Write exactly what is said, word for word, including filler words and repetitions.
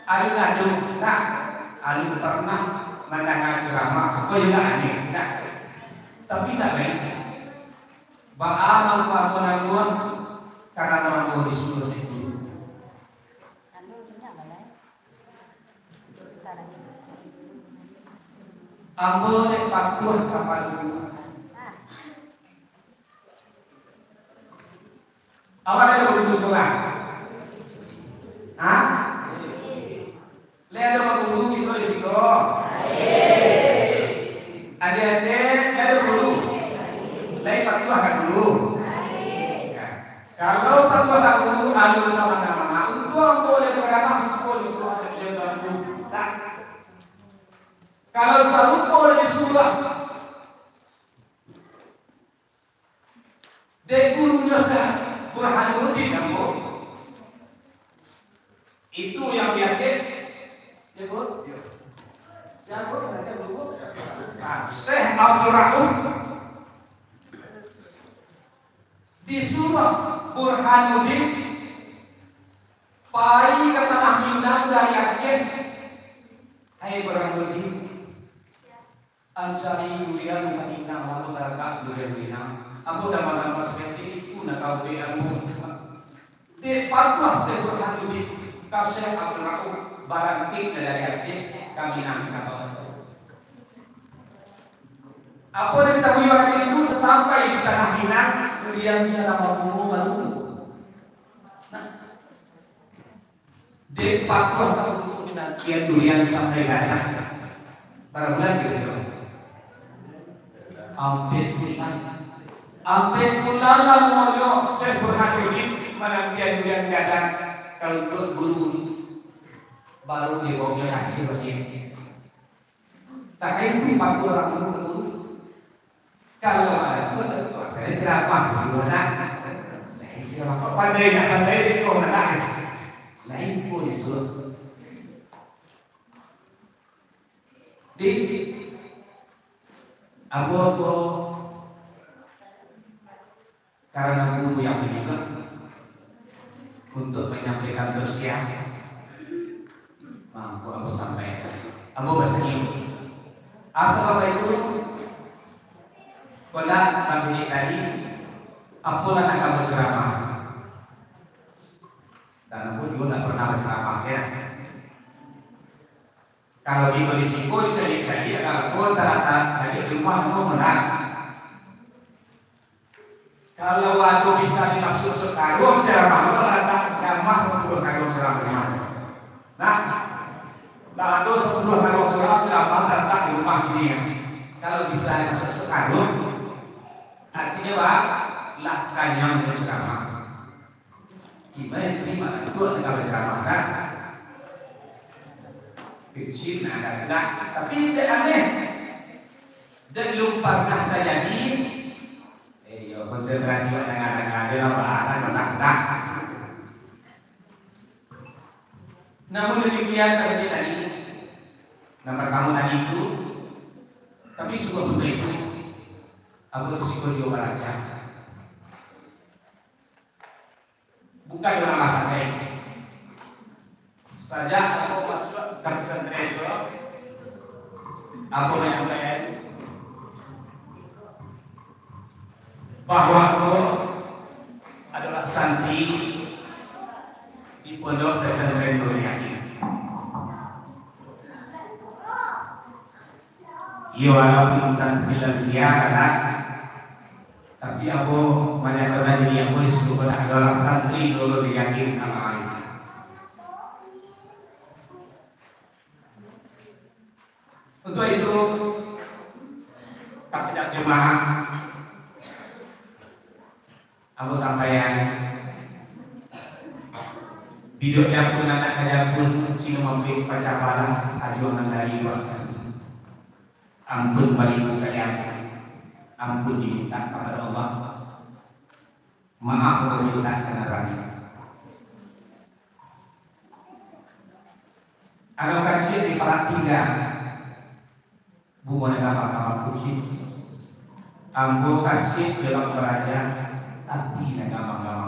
Alun ado, ndak? Alun pernah mandanga ceramah, apo yo ndak ado, ndak? Tapi ndak baik. Baa mangko ambo nangguang, karano ambo disuruah itu. Ambo dek patuah ka Pak Guru. Awak ado baguru surang? Hah? Lai ado baguru kito di siko? Adiak-adiak, lai ado guru? Lai patuah ka guru? Kalau patuah ka guru, alun ka mana-mana. Untuang ambo lai baceramah di siko, di siko ado baliau dalam guru. Tak. Kalau sarupo di surang, dek gurunyo Syekh Burhanuddin ambo. Itu yang di Aceh. Ya, Bu? Siapa namanya, Bu? Ah, Syekh Abdul Rauf. Disuruah Burhanuddin pai ka Tanah Minang dari Aceh. Hai Burhanuddin, Ancari durian ka Minang, lalu tagak durian Minang. Ambo dama-dama sakali tu nak kawin ambo. Dek patuah Syekh Burhanuddin, ka Syekh Abdul Rauf, barantik dari Aceh ka Minang ka bawah. Apo nan dikatahui urang itu, sasampai di tanah Minang, durian sadang babuah baru. Nah, Dek patuah ka guru, dinantian durian sampai gadang. Bara bulan kiro-kiro? Ampek bulan. Ampek bulan lamonyo Syekh Burhanuddin manantian durian gadang ka untuak guru. Baru dibaonyo kacil baliak. Takah itu patuah urang dulu ka guru. Kalau ado tu, ado tu, asalnyo ceramah di siko, nak. Lain ceramah, kok pandai, nak pandai di siko, nak. Lain pun disuruah. Di, ambo ko Karano guru yang manyuruah untuak manyampaikan tausiah, mangko ambo sampaikan. Ambo basanyo. Asa Bapak Ibu, kok ndak, tadi, apolah nan ka baceramah. Dan ambo juo ndak pernah baceramah, ya. Kalau kito di siko dicaliak-caliak, kalau ko talatak caliak di rumah, ambo mandanga. Kalau ado bisa dimasuak sakaruang ceramah, kalau talatak ceramah sapuluah karuang surang rumah. Nah, lah ado sapuluah karuang surang ceramah talatak di rumah kini, kan. Kalau bisa dimasuak sakaruang, artinyo, bah, lah kanyang jo ceramah. Gimana, gimana? Tuan nak baceramah, kan? Kecil, nah, ada gelak. Tapi indak aneh. Dan belum pernah terjadi. Eh, yo, konsentrasi buat danga-danga aja lah, bah, kan, benar, benar. Namun demikian, terjadi tadi. Yang pertama tadi itu, tapi sungguh-sungguh itu, aku risiko juga balajar. Bukan urang lah pandai. Sajak ambo masuak ka pesantren tu, ambo manyampaikan bahwa ambo adolah santri di Pondok Pesantren Nurul Yakin. Iyo, walaupun santri lansia, anak, tapi ambo manyatakan diri ambo di situ adalah santri Nurul Yakin Al-Arif. Untuak itu, ka sidang jamaah, ambo sampaian, biduak jakun, anak ka jakun, cino mambuek pacah balah, ajuangan dari Tuhan. Ampun baribu kali ampun, ampun dimintak kapado Allah, maaf dimintak ka narako. Anak kacik di parak tingga, bungo nan gampang-gampang kucing. Ambo kacik dalam baraja, ati nan gampang-gampang.